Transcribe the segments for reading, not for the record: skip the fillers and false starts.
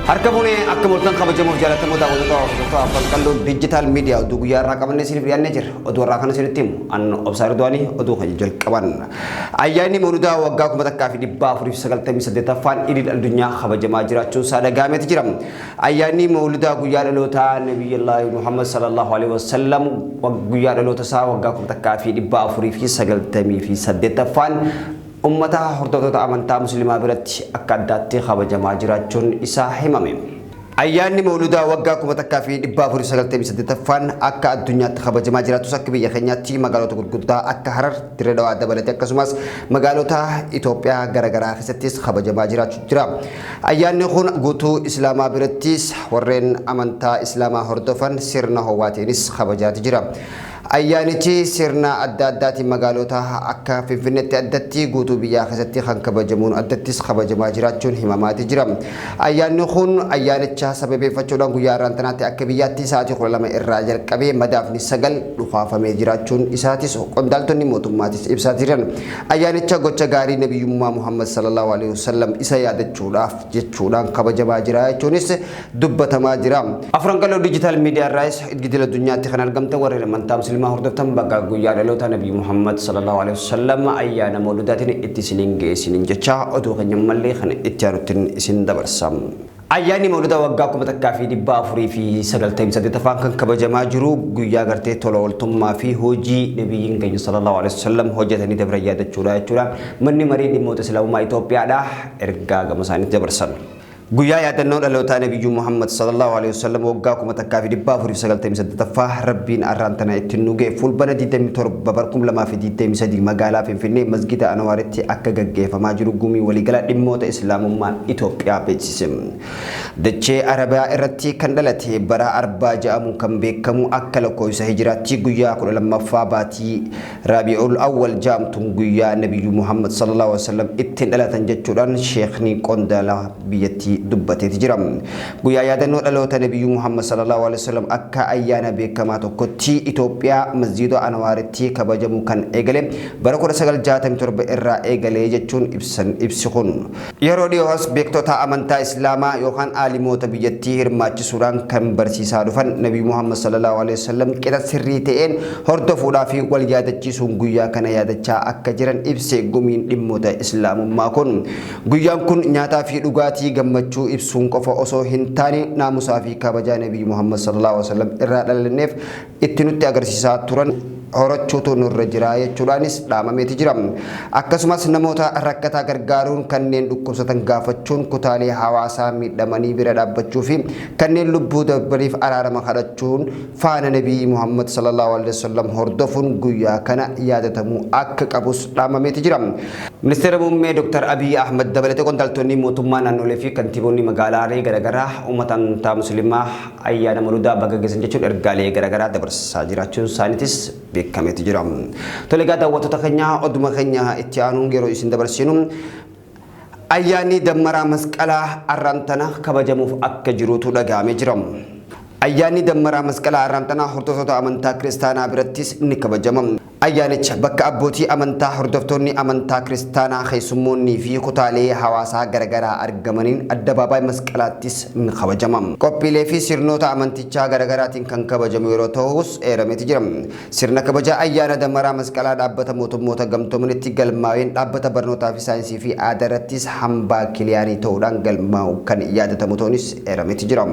Harka fuunee akka mooltan kabajamuuf jaalatamoo daawwattoota hordoftoota Afran Qalloo Digital Media oduu guyyaa irraa qabannee isiniif dhiyaannee jirra. Oduu irraa kana isinitti himu an Obsaa Ridwaanii oduu kan jalqaban. Ayyaanni Mawludaa waggaa 1498ffaan Idil Addunyaa kabajamaa jiraachuun isaa dhaga'ameeti jira. Ayyaanni Mawludaa guyyaa dhalootaa Nabiyyallaahi Muhammad sallallahu alaihi wasallam guyyaa dhaloota isaa waggaa 1498ffaan ummata hordoftoota amantaa Musliimaa biratti akka addaatti kabajamaa jiraachuun isaa himame. Ayyaanni Mawludaa waggaa 1498ffaan akka addunyaatti kabajamaa jiraatus akka biyya keenyaatti magaalota gurguddaa akka Harar, Dirree Dhawaa dabalatee akkasumas magaalota Itoophiyaa garaagaraa keessattis kabajamaa jiraachuu jira. Ayyaanni kun guutuu Islaamaa birattis warreen amantaa Islaamaa hordofan sirna ho'aatiinis kabajaati jira. Ayyaanichi sirna adda addaatiin magaalota akka Finfinneetti addatti guutuu biyyaa keessatti kan kabajamuun addattis kabajamaa jiraachuun himamaati jira. Ayyaanni kun ayyaanicha sababeeffachuudhaan guyyaa har'aan tanaatti akka biyyaatti sa'aatii 12 irraa jalqabee madaafni 9 dhukaafamee jiraachuun isaatis qondaaltonni mootummaatis ibsaa jiran. Ayyaanicha gocha gaarii Nabiyyummaa Muhammad sallallahu alaihi wasallam isa yaadachuudhaaf jechuudhaan kabajamaa jira jechuunis dubbatamaa jira. Afran Qalloo Digital Media irraayis idil addunyaatti kan argamtan warreen amantaa Musliimaa hordoftan bakka guyyaa dhaloota Nabii Muhammad sallallahu alaihi wasallam ayyaana Mawludaatiin itti isiniin ga'e isiniin jecha oduu keenya mallee kan itti aanutti isin dabarsa. Ayyaanni Mawludaa waggaa 1498ffaan kan kabajamaa jiru guyyaa gartee tola ooltummaa fi hojii nabiyyiin keenya sallallahu alaihi wasallam hojjetanii dabran yaadachuudha jechuudha. Manni marii dhimmoota Islaamummaa Itoophiyaadha ergaa gama isaaniitti dabarsan. Guyyaa yaadannoo dhalootaa Nabiyyuu Muhammad sallallahu alaihi wasallam waggaa 1498ffaa Rabbiin arraan tana ittiin nu ga'e fulbana 27 bara 2023 magaalaa Finfinnee Masgida Anwaaritti akka gaggeeffamaa jiru gumii waliigala dhimmoota Islaamummaa Itoophiyaa beeksise. Dachee Arabiyaa irratti kan dhalate bara Arbaa jedhamuun kan beekamu akka lakkoofsa hijiraatti guyyaa 12ffaa baatii Raabi'ul Awwal jedhamtuun guyyaa Nabiyyuu Muhammad sallallahu alaihi wasallam ittiin dhalatan jechuudhaan sheekni qondaala biyyattii dubbateeti jira. Guyyaa yaadannoo dhaloota Nabiyyuu Muhammad sallallahu alaihi wasallam akka ayyaana beekamaa tokkotti Itoophiyaa Masjiida Anwaaritti kabajamuu kan eegale bara 1967 irraa eegale jechuun ibsan ibsi kun. Yeroo dhiyoos beektota amantaa Islaamaa yookaan aalimoota biyyattii hirmaachisuudhaan kan barsiisaa dhufan Nabii Muhammad sallallahu alaihi wasallam qixa sirrii ta'een hordofuudhaa fi wal yaadachiisuun guyyaa kana yaadachaa akka jiran ibse gumiin dhimmoota Islaamummaa kun. Guyyaan kun nyaataa fi dhugaatii gammachuu ibsuun qofa osoo hin taane naamusaa fi kabajaa Nabii Muhammad sallallahu alaihi wasallam irraa dhalanneef itti nutti agarsiisaa turan horachuutu nurra jira jechuudhaanis dhaamameeti jira. Akkasumas namoota rakkataa gargaaruun, kanneen dhukkubsatan gaafachuun, kutaalee hawaasaa miidhamanii bira dhaabbachuu fi kanneen lubbuu darbaniif araarama kadhachuun faana Nabii Muhammad sallallahu alaihi wasallam hordofuun guyyaa kana yaadatamuu akka qabus dhaamameeti jira. Ministeera Muummee Dr. Abiy Ahmad dabalatee qondaaltonni mootummaa naannolee fi kantiibonni magaalaalee garaagaraa uummata amantaa Musliimaa ayyaana Mawludaa baga geessan jechuun ergaalee garaagaraa dabarsaa jiraachuun isaaniitis beekameeti jira. Tole egaa daawwattoota keenya, oduma keenya itti aanuun yeroo isin dabarsinu ayyaanni Dammaraa Masqalaa arraan tana kabajamuuf akka jirutu dhaga'amee jira. Ayyaanni Dammaraa Masqalaa arraan tana hordoftoota amantaa Kiristaanaa birattis ni kabajama. Ayyaanicha bakka abbootii amantaa, hordoftoonni amantaa Kiristaanaa, keessummoonnii fi kutaalee hawaasaa garaagaraa argamaniin addabaabaay Masqalaattis ni kabajama. Qophiilee fi sirnoota amantichaa garaagaraatiin kan kabajamu yeroo ta'us eerameeti jira. Sirna kabaja ayyaana Dammaraa Masqalaa dhaabbata mootummoota gamtoomanitti galmaa'een dhaabbata barnootaa fi saayinsii fi aadaa irrattis hambaa kiliyaanii ta'uudhaan galmaa'u kan yaadatamu ta'uunis eerameeti jira.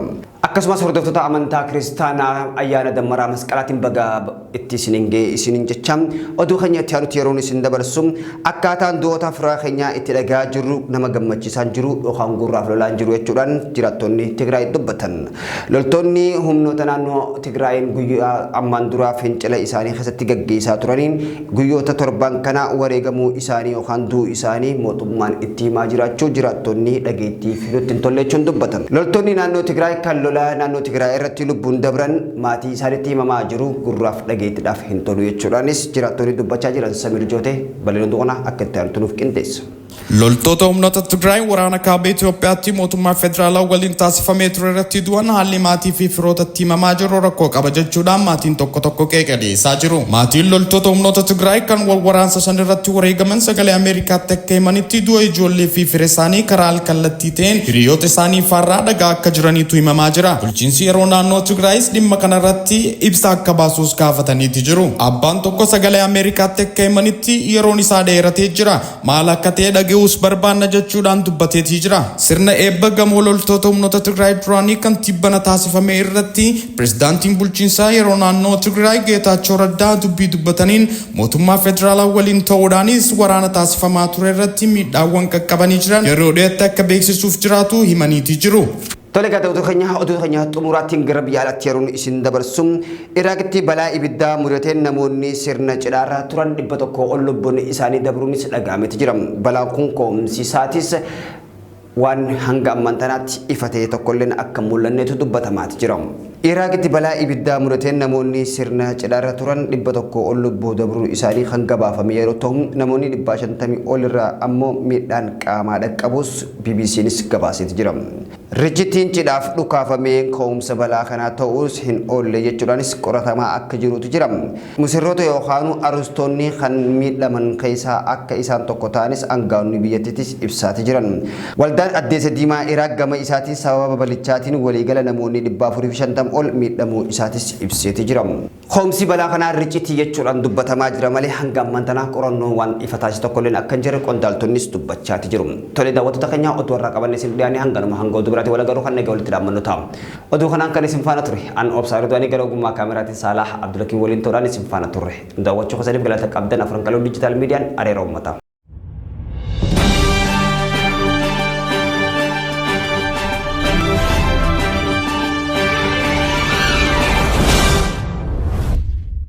Akkasumas hordoftoota amantaa Kiristaanaa ayyaana Dammaraa Masqalaatiin baga itti isiniin ga'e isiniin jecha oduu keenya itti aanutti yeroon isin dabarsu akkaataan du'oota firaa keenyaa itti dhagaa jirru nama gammachiisaan jiru yookaan gurraaf lolaan jiru jechuudhaan jiraattonni Tigraay dubbatan. Loltoonni humnoota naannoo Tigraayin guyyaa ammaan duraa fincila isaanii keessatti gaggeessaa turaniin guyyoota torban kana wareegamuu isaanii yookaan du'uu isaanii mootummaan itti himaa jiraachuu jiraattonni dhageettii fi nutti hin tolle jechuun dubbatan. Loltoonni naannoo Tigraay kan lola naannoo Tigraay irratti lubbuun dabran maatii isaaniitti himamaa jiru gurraaf dhageettiidhaaf hin tolu jechuudhaanis jiraattonni dubbachaa jiran. Samir Jootee bal'ina duqona akka itti aanutti nuuf qindeessa. Loltoota humnoota Tigraay waraana kaaba Itoophiyaatti mootummaa federaalaa waliin taasifamee ture irratti du'an haalli maatii fi firootatti himamaa jiru rakkoo qaba jechuudhaan maatiin tokko tokko qeeqa dhiyeessaa jiru. Maatiin loltoota humnoota Tigraay kan wal waraansa san irratti wareegaman Sagalee Ameerikaatti akka himanitti du'a ijoollee fi fira isaanii karaa alkallattii ta'een hiriyoota isaanii faarraa dhagaa akka jiraniitu himamaa jira. Bulchiinsi yeroo naannoo Tigraayis dhimma kanarratti ibsa akka baasuus gaafataniiti jiru. Abbaan tokko Sagalee Ameerikaatti akka himanitti yeroon isaa dheeratee jira. Maal akka ta'e dhaga'uus barbaanna jechuudhaan dubbateetii jira. Sirna eebba gamoo loltoota humnoota Tigraay duraanii kan tibbana taasifame irratti pirezidaantiin bulchiinsaa yeroo naannoo Tigraay Geetaachoo Raddaa dubbii dubbataniin mootummaa federaalaa waliin ta'uudhaanis waraana taasifamaa ture irratti miidhaawwan qaqqabanii jiran yeroo dhiyaatti akka beeksisuuf jiraatu himaniitii jiru. Tole egaa daawwattoota keenya oduu keenya xumuraatiin gara biyya alaatti yeroon isin dabarsu Iraaqitti balaa ibiddaa mudateen namoonni sirna cidhaarra turan 100 ol lubbuun isaanii dabruunis dhaga'ameeti jira. Balaan kun ka'umsi isaatis waan hanga ammaan tanaatti ifa ta'e tokkolleen akka hin mul'annetu dubbatamaati jira. Iraaqitti balaa ibiddaa mudateen namoonni sirna cidhaarra turan 100 ol lubbuu dabruun isaanii kan gabaafame yeroo ta'u namoonni 150 ol irraa ammoo miidhaan qaamaa dhaqqabuus BBCnis gabaaseeti jira. Richitiin cidhaaf dhukaafame ka'umsa balaa kanaa ta'uus hin oolle jechuudhaanis qoratamaa akka jirutu jira. Musirroota yookaanu arustoonni kan miidhaman keessaa akka isaan tokko ta'anis angaa'onni biyyattiitis ibsaati jiran. Waldaan Addeessa Diimaa Iraaq gama isaatiin sababa balichaatiin waliigala namoonni 450 ol miidhamuu isaatis ibseeti jira. Ka'umsi balaa kanaa ricitii jechuudhaan dubbatamaa jira malee hanga ammaan tanaa qorannoon waan ifa taasisu tokkolleen akka hin jirre qondaaltonnis dubbachaati jiru. Tole daawwattoota keenya oduu har'aa qabanne isin dhiyaanne hanganuma hanga oduu biraatiin wal agarru kan nagaa walitti dhaammannu ta'a. Oduu kanaan kan isin faana ture an Obsaa Ridwaanii gara ogummaa kaameraatiin Saalaah Abdulakiin waliin ta'uudhaan isin faana turre. Daawwachuu keessaniif galata qabdan Afran Qaloo Diijitaal Miidiyaan areera uummataa.